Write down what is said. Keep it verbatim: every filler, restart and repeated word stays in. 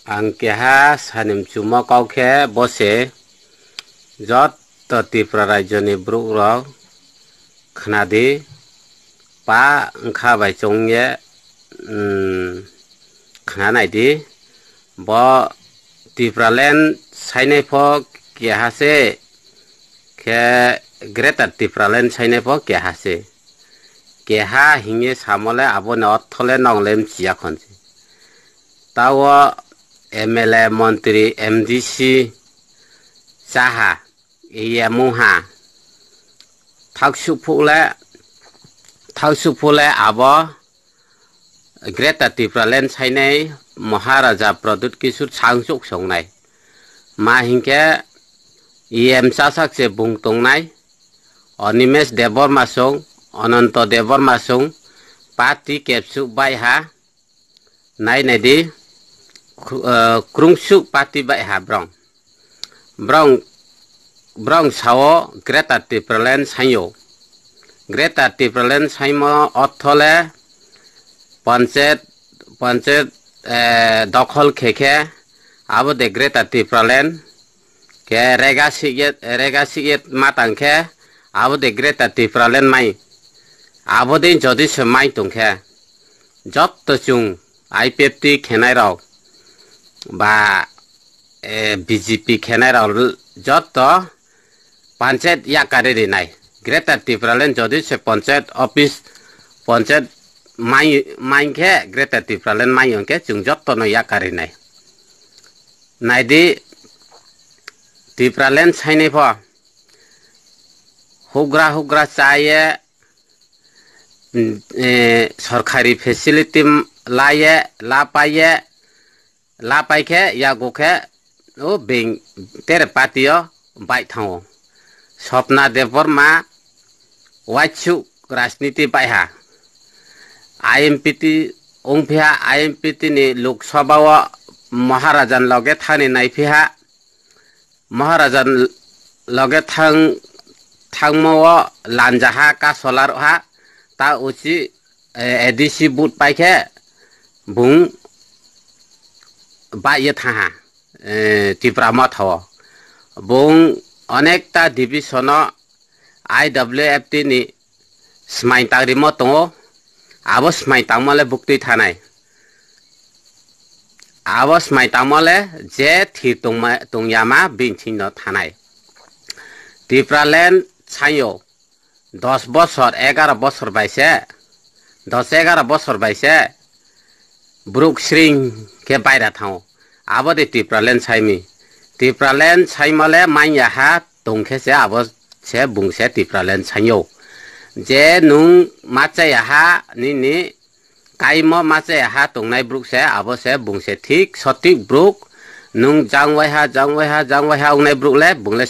Ang keha sani mchumo kau khe bo se, joto Tripura rajyoni borok rok khna di, pa wngkha bai chong ye, um, khna nai di. Bo Tipraland sainai pho keha se, khe Greater Tipraland sainai pho keha se. Keha hingye samo le abo ni ortho le nong le mchiya khon se. Tao M L A, montri, M D C chaha, E M wngha. Thak sukphuk le, thak sukphuk le abo Greater Tipraland sainai Maharaja Pradyut Kishore Sangchuk songnai. Ma hinkhe E M chasak se bung tongnai. Animesh Debbarma song, Ananto Debbarma song, party kepsuk bai ha. Nai nai di, kru-, eh, krungsuk party bai ha brong. Brong, brong sao Greater Tipraland saio. Greater Tipraland saimo ortho le panchayat, panchayat, eh, dokhol khe khe abo de Greater Tipraland. Khe rega sikye, rega sikye ma tang khe abo de Greater Tipraland mai. Abo de jodi se mai tong khe jotto chwng I P F T khenai rok ba, eh, B J P khenai rok jotto panchayat yakari rinai. Greater Tipraland jodi se panchayat office, panchayat mai, mai khe Greater Tipraland mai hwnkhe chwng jotto no yakari nai. Naidi, Tipraland sainai pho hugra hugra chaye, mm, eh, sorkari facility m-, laye, lapaiye, lapai khe, yago khe, o beng tere party o bai thango. Swapna Debbarma waisuk rajniti baiha. I M P T wngphiha, I M P T ni Lok Sabha o Maharajan loge thani naiphiha. Maharajan loge thang, thangmo o lanjaha kasolar ha, ta uchi, eh, A D C vote pai khe bung bai ye thaha, eh, Tipra Motha o. Bung onekta division o I W F T ni Smai tangrimo tongo, abo smai tangmo le buktwi thanai. Abo smai tangmo le je thir tongma, tongyama bini thwino thanai. Tipraland sayo dos bosor, egaro bosor bai se, dos egaro bosor bai se, Borok sring khe baira thango. Abo de Tipraland saimi. Tipraland saima le manya ha tong khe se abo se bung se Tipraland saio. Je nung machaya ha nini kaimo machaya ha tongnai borok se abo se bung se thik sotik borok. Nung jang waiha, jang waiha, jang waiha wngnai borok le bung le